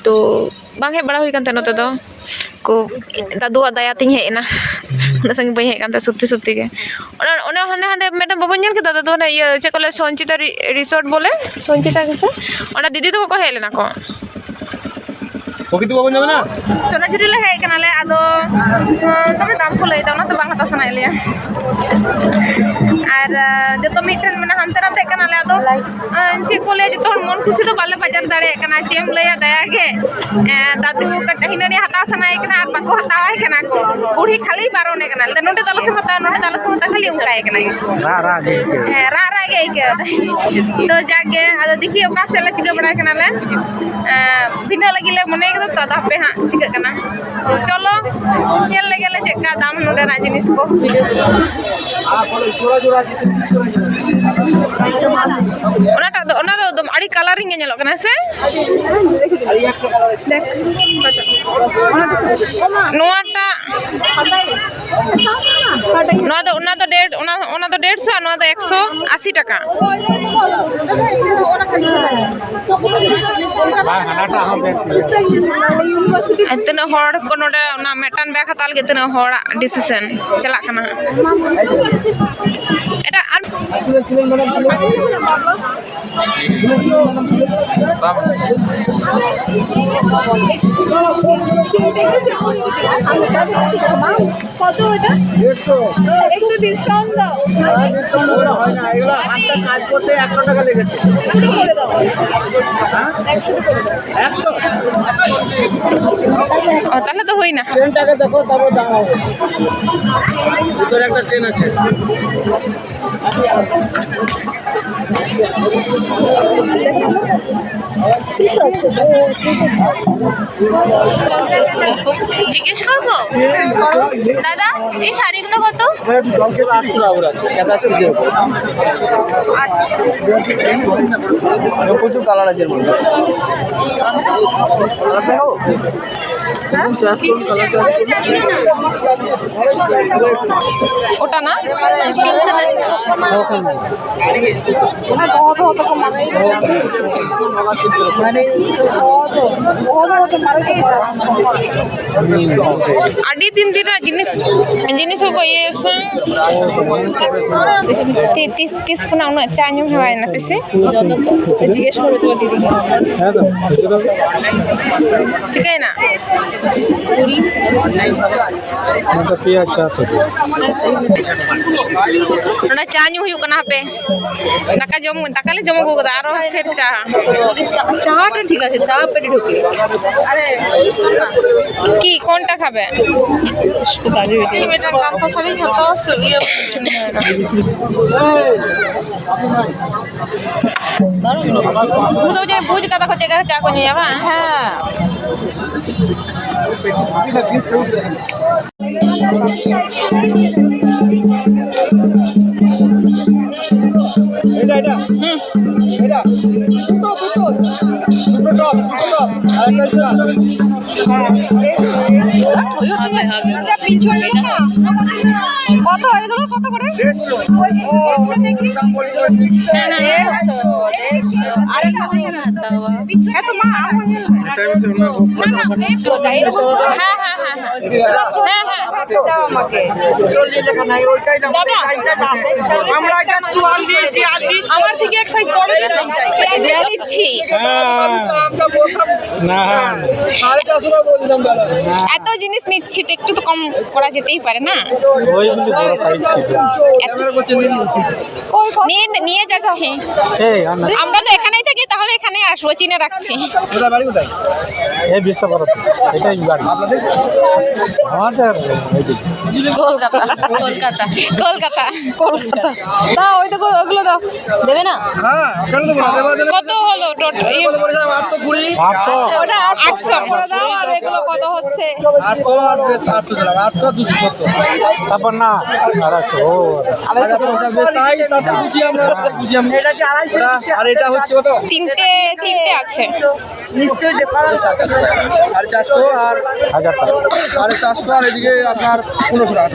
ᱛᱚ ᱵᱟᱝ ᱦᱮᱡ ᱵᱟᱲᱟ ᱦᱩᱭ ᱠᱟᱱ ᱛᱟᱦᱮᱸ ᱱᱚᱛᱮ ᱫᱚ, ᱠᱚ ᱫᱟᱫᱩᱣᱟᱜ ᱫᱟᱭᱟ ᱛᱤᱧ ᱦᱮᱡ ᱮᱱᱟ᱾ ᱩᱱᱟᱹᱜ ᱥᱟᱺᱜᱤᱧ ᱵᱟᱹᱧ ᱦᱮᱡ ᱠᱟᱱ ᱛᱟᱦᱮᱸ ᱥᱚᱛᱛᱤ ᱥᱚᱛᱛᱤ ᱜᱮ᱾ ᱚᱱᱟ, ᱚᱱᱟ ᱦᱟᱱᱮ ᱦᱟᱸᱰᱮ ᱢᱤᱫᱴᱮᱱ ᱵᱟᱵᱚᱱ ᱧᱮᱞ ᱠᱮᱫᱟ ᱫᱟᱫᱩ, ᱚᱱᱮ ᱤᱭᱟᱹ ᱪᱮᱫ ᱠᱚ ᱞᱟᱹᱭᱟ, ᱥᱚᱧᱪᱤᱛᱟ ᱨᱤ-, ᱨᱤᱥᱚᱨᱴ ᱵᱚᱞᱮ, ᱥᱚᱧᱪᱤᱛᱟ ᱜᱮᱥᱮ? ᱚᱸᱰᱮ ᱫᱤᱫᱤ ᱛᱟᱠᱚ ᱠᱚ ᱦᱮᱡ ᱞᱮᱱᱟ ᱠᱚ᱾ ᱯᱨᱚᱠᱤᱛᱤ ᱵᱟᱵᱚᱱ ᱧᱟᱢ ᱮᱱᱟ? ᱥᱚᱱᱟᱡᱷᱩᱨᱤ ᱞᱮ ᱦᱮᱡ ᱠᱟᱱᱟᱞᱮ, ᱟᱫᱚ, ᱫᱚᱢᱮ ᱫᱟᱢ ᱠᱚ ᱞᱟᱹᱭᱫᱟ, ᱚᱱᱟᱛᱮ ᱵᱟᱝ ᱦᱟᱛᱟᱣ ᱥᱟᱱᱟᱭᱮᱫ ᱞᱮᱭᱟ᱾ ᱟᱨ, ᱡᱚᱛᱚ ᱢᱤᱫᱴᱷᱮᱱ ᱢᱮᱱᱟᱜᱼᱟ, ᱦᱟᱱᱛᱮ ᱱᱟᱛᱮᱜ ᱠᱟᱱᱟᱞᱮ, ᱟᱫᱚ, ᱪᱮᱫ ᱠᱚ ᱞᱟᱹᱭᱟ, ᱡᱚᱛᱚ ᱦᱚᱲ ᱢᱚᱱ ᱠᱷᱩᱥᱤ ᱫᱚ ᱵᱟᱞᱮ ᱵᱟᱡᱟᱨ ᱫᱟᱲᱮᱭᱟᱜ ᱠᱟᱱᱟ, ᱪᱮᱫ ᱮᱢ ᱞᱟᱹᱭᱟ, ᱫᱟᱭᱟ ᱜᱮ᱾ ᱫᱟᱫᱩ ᱠᱟᱹᱴᱤᱡ ᱦᱤᱱᱟᱹᱱᱤᱭᱟᱹ ᱦᱟᱛᱟᱣ ᱥᱟᱱᱟᱭᱮ ᱠᱟᱱᱟ ᱟᱨ ᱵᱟᱠᱚ ᱦᱟᱛᱟᱣᱟᱭ ᱠᱟᱱᱟ ᱠᱚ, ᱵᱩᱲᱦᱤ ᱠᱷᱟᱹᱞᱤ ᱵᱟᱨᱚᱱᱮ ᱠᱟᱱᱟ, ᱞᱟᱹᱭᱫᱟ, "ᱱᱚᱸᱰᱮ ᱫᱚ ᱟᱞᱚ ᱥᱮᱢ ᱦᱟᱛᱟᱣᱟ, ᱱᱚᱸᱰᱮ ᱫᱚ ᱟᱞᱚ ᱥᱮᱢ ᱦᱟᱛᱟᱣᱟ", ᱠᱷᱟᱹᱞᱤ ᱚᱱᱠᱟᱭ ᱠᱟᱱᱟᱭ᱾ ᱨᱟᱜ ᱨᱟᱜ ᱜᱮ ᱟᱹᱭᱠᱟᱹᱣ᱾ ᱦᱮᱸ, ᱨᱟᱜ ᱨᱟᱜ ᱜᱮ ᱟᱹᱭᱠᱟᱹᱣ ᱫᱟᱭ᱾ ᱛᱚ ᱡᱟᱠ ᱜᱮ, ᱟᱫᱚ ᱫᱮᱠᱷᱤ ᱚᱠᱟ ᱥᱮᱫ ᱞᱮ ᱪᱤᱠᱟᱹ ᱵᱟᱲᱟᱭ ᱠᱟᱱᱟᱞᱮ᱾ ᱮᱸ, ᱵᱷᱤᱱᱟᱹ ᱞᱟᱹᱜᱤᱫ ᱞᱮ ᱢᱚᱱᱮ ᱠᱟᱫᱟ ᱛᱚ, ᱟᱫᱚ ᱦᱟᱯᱮ ᱦᱟᱸᱜ ᱪᱤᱠᱟᱹᱜ ᱠᱟᱱᱟ᱾ ᱛᱚ ᱪᱚᱞᱚ, ᱧᱮᱞ ᱞᱮᱜᱮ ᱞᱮ ᱪᱮᱫ ᱠᱟ ᱫᱟᱢ ᱱᱚᱸᱰᱮᱱᱟᱜ ᱡᱤᱱᱤᱥ ᱠᱚ᱾ ᱚᱱᱟᱴᱟᱜ ᱫᱚ, ᱚᱱᱟ ᱫᱚ ᱮᱠᱫᱚᱢ ᱟᱹᱰᱤ ᱠᱟᱞᱟᱨᱤᱝ ᱜᱮ ᱧᱮᱞᱚᱜ ᱠᱟᱱᱟ, ᱦᱮᱸ ᱥᱮ? ᱱᱚᱣᱟᱴᱟᱜ, ᱱᱚᱣᱟ ᱫᱚ, ᱚᱱᱟ ᱫᱚ ᱰᱮᱲ, ᱚᱱᱟ, ᱚᱱᱟ ᱫᱚ ᱰᱮᱲᱥᱚ ᱟᱨ ᱱᱚᱣᱟ ᱫᱚ ᱮᱠᱥᱚ ᱟᱥᱤ ᱴᱟᱠᱟ᱾ ᱵᱟᱝ, ᱦᱟᱱᱟᱴᱟᱜ ᱦᱚᱸ ᱵᱮᱥ ᱜᱮᱭᱟ᱾ ᱟᱨ ᱛᱤᱱᱟᱹᱜ ᱦᱚᱲ ᱠᱚ ᱱᱚᱰᱮ ᱚᱱᱟ ᱢᱤᱫᱴᱟᱝ ᱵᱮᱜᱽ ᱦᱟᱛᱟᱣ ᱞᱟᱹᱜᱤᱫ ᱛᱤᱱᱟᱹᱜ ᱦᱚᱲᱟᱜ ᱰᱤᱥᱤᱥᱮᱱ ᱪᱟᱞᱟᱜ ᱠᱟᱱᱟ ᱦᱟᱸᱜ᱾ ᱮᱴᱟᱜ ᱟᱨ ᱠᱚᱛᱚ ওটা? দেড়শো। একটু ডিসকাউন্ট দাও। আর ডিসকাউন্ট ওগুলো হয় না, এগুলো হাতটা কাজ করতে একশো টাকা লেগেছে। পুরো করে দাও। হ্যাঁ? একশো করে দাও। একশো? ও, তাহলে তো হই না। চেনটাকে দেখো, তারপর দাম হবে। ভিতরে একটা চেন আছে। জিজ্ঞেস করবো, দাদা, এই শাড়িগুলো কত? আটশো রাউন্ড আছে, ক্যাপাসিটি দিয়ে। আচ্ছা। প্রচুর কালার আছে এর মধ্যে। ওটা না? ᱟᱹᱰᱤ ᱫᱤᱱ ᱫᱤᱱ ᱨᱮᱱᱟᱜ ᱡᱤᱱᱤᱥ, ᱡᱤᱱᱤᱥ ᱠᱚᱠᱚ ᱤᱭᱟᱹᱭᱟ ᱥᱮ᱾ ᱛᱤ-, ᱛᱤᱥ, ᱛᱤᱥ ᱠᱷᱚᱱᱟᱜ ᱩᱱᱟᱹᱜ ᱪᱟ ᱧᱩ ᱦᱮᱣᱟᱭᱮᱱᱟ ᱯᱮ ᱥᱮ? ᱡᱤᱜᱽᱜᱮᱥ ᱠᱚᱨᱮ ᱛᱚ ᱫᱤᱫᱤ᱾ ᱪᱤᱠᱟᱹᱭᱮᱱᱟ? ᱱᱚᱰᱮ ᱪᱟ ᱧᱩ ᱦᱩᱭᱩᱜ ᱠᱟᱱᱟ ᱦᱟᱯᱮ᱾ ᱫᱟᱠᱟ ᱡᱚᱢ, ᱫᱟᱠᱟ ᱞᱮ ᱡᱚᱢ ᱟᱹᱜᱩ ᱠᱟᱫᱟ, ᱟᱨᱚ ᱯᱷᱮᱨ ᱪᱟ᱾ চা, চাটা ঠিক আছে, চা পেটে ঢুকে। কি, কোনটা খাবে? ঠিক আছে, ঠিক আছে। ᱢᱤᱫᱴᱟᱝ ᱠᱟᱱᱛᱷᱟ ᱥᱟᱹᱲᱤᱧ ᱦᱟᱛᱟᱣᱟ, ᱥᱩ-, ᱤᱭᱟᱹ᱾ ᱩᱱᱠᱩ ᱫᱚ ᱡᱟᱹᱱᱤᱡ ᱵᱩᱡᱽ ᱠᱟᱫᱟ ᱠᱚ ᱪᱮᱫ ᱞᱮᱠᱟ ᱪᱟ ᱠᱚ ᱧᱩᱭᱟ, ᱵᱟᱝ? ᱦᱮᱸ᱾ এটা, এটা। হুম। এটা। ᱠᱚᱛᱚ ᱮᱜᱩᱞᱳ ᱠᱚᱛᱚ ᱠᱚᱨᱮ? ও, দেড়শো, দেড়শো। আরে না, না, না, না, না। এত মা, আমার না, না, একটু যাই, এরকম। হ্যাঁ, হ্যাঁ, হ্যাঁ। হ্যাঁ, হ্যাঁ। দাদা, আমরা একটা চুয়াল্লিশ, বিয়াল্লিশ, আমার থেকে এক সাইজ বড় নিতাম চাই। নিয়ে নিচ্ছি। হ্যাঁ। না। সাড়ে চারশো টাকা বলছিলাম দাদা। এত জিনিস নিচ্ছি তো একটু তো কম করা যেতেই পারে না? ওইগুলি বড় সাইজ ছিল। এত নিয়ে, নিয়ে যাচ্ছি। এই, আর না। আমরা তো এখানেই থাকি, তাহলে এখানেই আসবো, চিনে রাখছি। কোথায় বাড়ি কোথায়? এই বিশ্বভারতী, এটাই বাড়ি। আপনাদের? আমাদের এই দিকে। কলকাতা। কলকাতা। কলকাতা। কলকাতা। দাও, ওই দেখো, ওগুলো দাও। দেবে না? হ্যাঁ, কেন দেবো না? দেওয়ার জন্য কত হলো টোটাল? কত বলেছিলাম? আটশো কুড়ি। আটশো। ওটা আটশো। আটশো করে দাও, আর এগুলো কত হচ্ছে? আটশো আর সাতশো দিলাম, আটশো, দুশো সত্তর। তারপর না, আর একশো, ও। আচ্ছা, পঞ্চাশ, বেশ, তাই, তাতে বুঝি আমরা, বুঝি আমরা। এটা, আর এটা হচ্ছে কত? তিনটে, তিনটে আছে। সাড়ে চারশো আর হাজার টাকা। সাড়ে চারশো আর এদিকে আপনার পনেরোশো টাকা।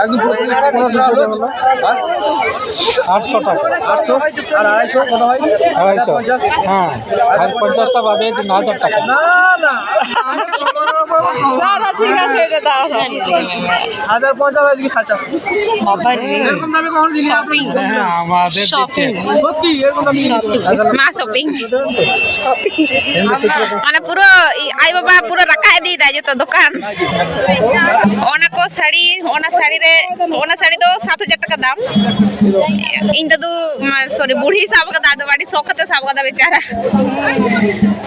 একদম পুরোপুরি পনেরোশো টাকা হলো। আর আটশো টাকা। আটশো আর আড়াইশো কত হয়? আড়াইশো। পঞ্চাশ। হ্যাঁ, আর পঞ্চাশটা বাদে তিন হাজার টাকা। না, না, না, না, ঠিক আছে, এটা দাও। হাজার পঞ্চাশ আর এদিকে সাড়ে চারশো। বাবা রে। এরকম দামে কখনো দিন শপিং। হ্যাঁ, আমাদের শপিং। সত্যি, এরকম দামে জিনিস নেই। মা শপিং। মানে পুরো ই-, আই বাবা পুরো রাখা দিয়ে দেয় যত দোকান। ᱚᱱᱟ ᱠᱚ ᱥᱟᱹᱲᱤ, ᱚᱱᱟ ᱥᱟᱹᱲᱤ ᱨᱮ, ᱚᱱᱟ ᱥᱟᱹᱲᱤ ᱫᱚ ᱥᱟᱛ ᱦᱟᱡᱟᱨ ᱴᱟᱠᱟ ᱫᱟᱢ᱾ ᱤᱧ ᱫᱟᱫᱩ, ᱢᱟ-, ᱥᱚᱨᱤ, ᱵᱩᱲᱦᱤ ᱥᱟᱵ ᱠᱟᱫᱟ, ᱟᱫᱚ ᱟᱹᱰᱤ ᱥᱚᱠ ᱠᱟᱛᱮ ᱥᱟᱵ ᱠᱟᱫᱟ ᱵᱮᱪᱟᱨᱟ᱾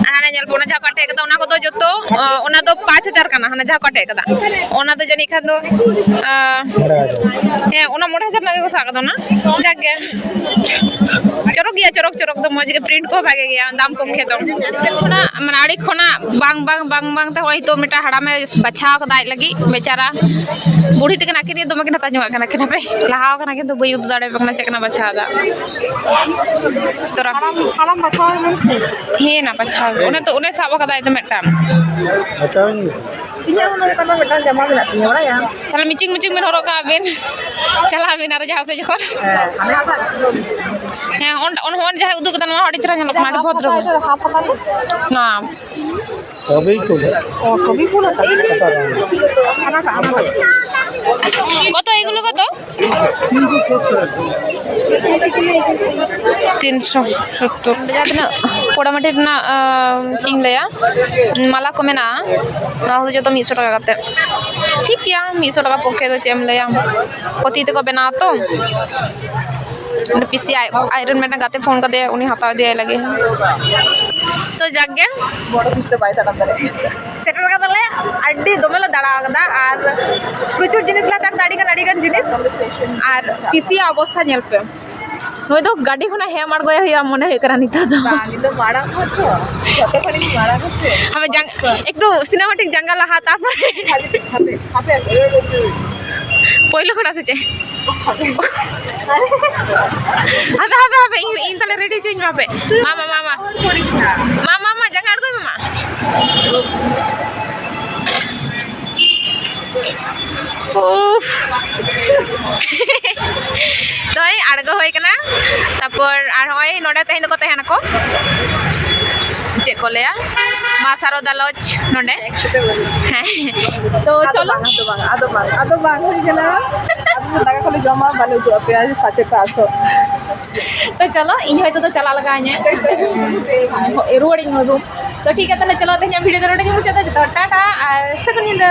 ᱟᱨ ᱦᱟᱱᱮ ᱧᱮᱞ ᱯᱮ, ᱚᱱᱟ ᱡᱟᱦᱟᱸ ᱠᱚ ᱟᱴᱮᱫ ᱠᱟᱫᱟ, ᱚᱱᱟ ᱠᱚᱫᱚ ᱡᱚᱛᱚ, ᱚ, ᱚᱱᱟ ᱫᱚ ᱯᱟᱸᱪ ᱦᱟᱡᱟᱨ ᱠᱟᱱᱟ, ᱦᱟᱱᱟ ᱡᱟᱦᱟᱸ ᱠᱚ ᱟᱴᱮᱫ ᱠᱟᱫᱟ, ᱚᱱᱟ ᱫᱚ ᱡᱟᱹᱱᱤᱡ ᱠᱷᱟᱱ ᱫᱚ, ᱟᱸ, ᱦᱮᱸ, ᱚᱱᱟ ᱢᱚᱬᱮ ᱦᱟᱡᱟᱨ ᱨᱮᱱᱟᱜ ᱜᱮᱠᱚ ᱥᱟᱵ ᱠᱟᱫᱟ ᱚᱱᱟ᱾ ᱡᱟᱠ ᱜᱮ, ᱪᱚᱨᱚᱠ ᱜᱮᱭᱟ, ᱪᱚᱨᱚᱠ, ᱪᱚᱨᱚᱠ ᱫᱚ ᱢᱚᱡᱽ ᱜᱮ, print ᱠᱚᱦᱚᱸ ᱵᱷᱟᱜᱮ ᱜᱮᱭᱟ, ᱫᱟᱢ ᱯᱚᱠᱠᱷᱮ ᱫᱚ᱾ ᱠᱷᱚᱱᱟᱜ, ᱢᱟᱱᱮ, ᱟᱹᱰᱤ ᱠᱷᱚᱱᱟᱜ ᱵᱟᱝ, ᱵᱟᱝ, ᱵᱟᱝ, ᱵᱟᱝ ᱛᱮ ᱦᱚᱸᱜᱼᱚᱭ ᱱᱤᱛᱚᱜ ᱢᱤᱫᱴᱟᱝ ᱦᱟᱲᱟᱢᱮ ᱵᱟᱪᱷᱟᱣ ᱠᱟᱫᱟ ᱟᱡ ᱞᱟᱹᱜᱤᱫ, ᱵᱮᱪᱟᱨᱟ᱾ ᱵᱩᱲᱦᱤ ᱛᱟᱹᱠᱤᱱ ᱟᱹᱠᱤᱱ ᱜᱮ ᱫᱚᱢᱮ ᱠᱤᱱ ᱦᱟᱛᱟᱣ ᱡᱚᱝᱟᱜ ᱠᱟᱱᱟ ᱠᱤᱱ, ᱦᱟᱯᱮ, ᱞᱟᱦᱟᱣ ᱠᱟᱱᱟ ᱠᱤᱱ, ᱛᱚ ᱵᱟᱹᱧ ᱩᱫᱩᱜ ᱫᱟᱲᱮᱭᱟᱯᱮ ᱠᱟᱱᱟ ᱪᱮᱫ ᱠᱟᱱᱟ ᱵᱟᱪᱷᱟᱣ ᱫᱟ᱾ ᱛᱚᱨᱟ᱾ ᱦᱟᱲᱟᱢ, ᱦᱟᱲᱟᱢ ᱵᱟᱪᱷᱟᱣ ᱢᱮ ᱥᱮ᱾ ᱦᱮᱸ, ᱱᱟ ᱵᱟᱪᱷᱟᱣ ᱜᱮ᱾ ᱚᱱᱮ ᱛᱚ, ᱚᱱᱮ ᱥᱟᱵ ᱟᱠᱟᱫᱟᱭ ᱛᱚ ᱢᱤᱫᱴᱟᱝ᱾ ᱵᱟᱪᱷᱟᱣ ᱤᱧ ᱜᱮ᱾ ᱤᱧᱟᱹᱜ ᱦᱚᱸ ᱱᱚᱝᱠᱟᱱᱟᱜ ᱢᱤᱫᱴᱟᱝ ᱡᱟᱢᱟ ᱢᱮᱱᱟᱜ ᱛᱤᱧᱟᱹ, ᱵᱟᱲᱟᱭᱟᱢ? ᱛᱟᱦᱞᱮ matching matching ᱵᱮᱱ ᱦᱚᱨᱚᱜ ᱠᱟᱜ ᱵᱮᱱ᱾ ᱪᱟᱞᱟᱜ ᱟᱵᱮᱱ ᱟᱨᱚ ᱡᱟᱦᱟᱸ ᱥᱮᱫ ᱡᱚᱠᱷᱚᱱ᱾ ᱦᱮᱸ, ᱦᱟᱱᱟ ᱦᱟᱸᱜ᱾ ᱦᱮᱸ, ᱚᱱ-, ᱚᱱ-, ᱦᱚᱸᱜᱼᱚᱱ ᱡᱟᱦᱟᱸᱭ ᱩᱫᱩᱜ ᱠᱟᱫᱟ, ᱱᱚᱣᱟ ᱦᱚᱸ ᱟᱹᱰᱤ ᱪᱮᱦᱨᱟ ᱧᱮᱞᱚᱜ ᱠᱟᱱᱟ, ᱟᱹᱰᱤ ᱵᱷᱚᱫᱨᱚ᱾ ᱦᱟᱯ ᱦᱟᱛᱟ ᱨᱮ? ᱱᱚᱣᱟ᱾ সবই তো। ও, সবই ফুল আছে? হানাটা, হানাটা। কত এগুলো কত? তিনশো সত্তর। ᱡᱟᱦᱟᱸ ᱛᱤᱱᱟᱹᱜ ᱯᱳᱲᱟᱢᱟᱴᱤ ᱨᱮᱱᱟᱜ, ᱟᱸ, ᱪᱮᱫ ᱤᱧ ᱞᱟᱹᱭᱟ, ᱢᱟᱞᱟ ᱠᱚ ᱢᱮᱱᱟᱜᱼᱟ, ᱱᱚᱣᱟ ᱠᱚᱫᱚ ᱡᱚᱛᱚ ᱢᱤᱫ ᱥᱚ ᱴᱟᱠᱟ ᱠᱟᱛᱮ᱾ ᱴᱷᱤᱠ ᱜᱮᱭᱟ, ᱢᱤᱫ ᱥᱚ ᱴᱟᱠᱟ ᱯᱚᱠᱠᱷᱮ ᱫᱚ ᱪᱮᱫ ᱮᱢ ᱞᱟᱹᱭᱟ, ᱠᱚ ᱛᱤ ᱛᱮᱠᱚ ᱵᱮᱱᱟᱣᱟ ᱛᱚ᱾ ᱚᱸᱰᱮ ᱯᱤᱥᱤ ᱟᱡ, ᱟᱡᱨᱮᱱ ᱢᱤᱫᱴᱟᱝ ᱜᱟᱛᱮ ᱯᱷᱳᱱ ᱠᱟᱫᱮᱭᱟ, ᱩᱱᱤ ᱦᱟᱛᱟᱣ ᱤᱫᱤᱭᱟᱭ ᱞᱟᱹᱜᱤᱫ᱾ ᱛᱚ ᱡᱟᱠ ᱜᱮ, ᱵᱚᱲᱚ ᱯᱤᱥ ᱫᱚ ᱵᱟᱭ ᱛᱟᱲᱟᱢ ᱫᱟᱲᱮᱭᱟᱜᱼᱟ᱾ ᱥᱮᱴᱮᱨ ᱠᱟᱫᱟᱞᱮ, ᱟᱹᱰᱤ ᱫᱚᱢᱮ ᱞᱮ ᱫᱟᱬᱟ ᱠᱟᱫᱟ ᱟᱨ ᱯᱨᱚᱪᱩᱨ ᱡᱤᱱᱤᱥ ᱞᱮ ᱦᱟᱛᱟᱣ ᱠᱟᱫᱟ, ᱟᱹᱰᱤ ᱜᱟᱱ, ᱟᱹᱰᱤ ᱜᱟᱱ ᱡᱤᱱᱤᱥ᱾ ᱟᱨ ᱯᱤᱥᱤᱭᱟᱜ ᱚᱵᱚᱥᱛᱷᱟ ᱧᱮᱞ ᱯᱮ, ᱱᱩᱭ ᱫᱚ ᱜᱟᱹᱰᱤ ᱠᱷᱚᱱᱟᱜ ᱦᱮᱡ ᱟᱬᱜᱚᱭᱮ ᱦᱩᱭᱩᱜᱼᱟ ᱢᱚᱱᱮ ᱦᱩᱭᱩᱜ ᱠᱟᱱᱟ ᱱᱤᱛᱚᱜ ᱫᱚ᱾ ᱵᱟᱝ, ᱤᱧ ᱫᱚ ᱢᱟᱲᱟᱝ ᱦᱚᱲ ᱛᱚ, ᱡᱚᱛᱚ ᱠᱷᱚᱱᱤᱧ ᱢᱟᱲᱟᱝ ᱟᱥᱮ᱾ ᱟᱢᱟᱜ ᱡᱟᱝ-, ᱮᱠᱴᱩ cinematic ᱡᱟᱸᱜᱟ ᱞᱟᱦᱟ, ᱛᱟᱨᱯᱚᱨᱮ ᱦᱟᱯᱮ, ᱦᱟᱯᱮ, ᱦᱟᱯᱮ᱾ ᱯᱳᱭᱞᱳ ᱠᱷᱚᱱᱟᱜ ᱥᱮ ᱪᱮᱫ? ᱦᱟᱯᱮ, ᱦᱟᱯᱮ, ᱦᱟᱯᱮ, ᱤᱧ, ᱤᱧ ᱛᱟᱦᱞᱮ ready ᱦᱚᱪᱚᱧ ᱢᱮ ᱦᱟᱯᱮ᱾ ᱢᱟ, ᱢᱟ, ᱢᱟ, ᱢᱟ᱾ ᱢᱟ, ᱢᱟ, ᱢᱟ, ᱡᱟᱸᱜᱟ ᱟᱬᱜᱚᱭ ᱢᱮ ᱢᱟ᱾ ᱩᱯᱷ᱾ ᱛᱚᱭ ᱟᱬᱜᱚ ᱦᱩᱭ ᱠᱟᱱᱟ᱾ ᱛᱟᱨᱯᱚᱨ ᱟᱨ ᱦᱚᱸᱜᱼᱚᱭ ᱱᱚᱰᱮ ᱛᱮᱦᱮᱧ ᱫᱚᱠᱚ ᱛᱟᱦᱮᱱᱟᱠᱚ, ᱪᱮᱫ ᱠᱚ ᱞᱟᱹᱭᱟ, ᱢᱟ ᱥᱟᱨᱚᱫᱟ ᱞᱚᱡᱽ ᱱᱚᱰᱮ᱾ ᱦᱮᱸ, ᱛᱚ ᱟᱫᱚ ᱪᱚᱞᱚ᱾ ᱵᱟᱝ, ᱟᱫᱚ ᱵᱟᱝ, ᱟᱫᱚ ᱵᱟᱝ, ᱟᱫᱚ ᱵᱟᱝ ᱦᱩᱭ ᱠᱟᱱᱟ᱾ ᱟᱫᱚ ᱫᱟᱠᱟ ᱠᱚᱞᱮ ᱡᱚᱢᱟ, ᱵᱟᱞᱮ ᱩᱫᱩᱜ ᱟᱯᱮᱭᱟ, ᱯᱟᱪᱮ ᱯᱮ ᱟᱥᱚᱜ᱾ ᱛᱚ ᱪᱚᱞᱚ, ᱤᱧ ᱦᱚᱭᱛᱳ ᱫᱚ ᱪᱟᱞᱟᱜ ᱞᱟᱜᱟᱣ ᱤᱧᱟᱹ᱾ ᱨᱩᱣᱟᱹᱲᱤᱧ room᱾ ᱛᱚ ᱴᱷᱤᱠ ᱜᱮᱭᱟ, ᱛᱟᱦᱞᱮ ᱪᱚᱞᱚ, ᱛᱮᱦᱮᱧᱟᱜ video ᱫᱚ ᱱᱚᱰᱮ ᱜᱮ ᱢᱩᱪᱟᱹᱫ ᱫᱟ᱾ ᱡᱚᱛᱚ ᱦᱚᱲ ᱴᱟᱴᱟ ᱟᱨ ᱥᱟᱹᱜᱩᱱ ᱧᱤᱫᱟᱹ᱾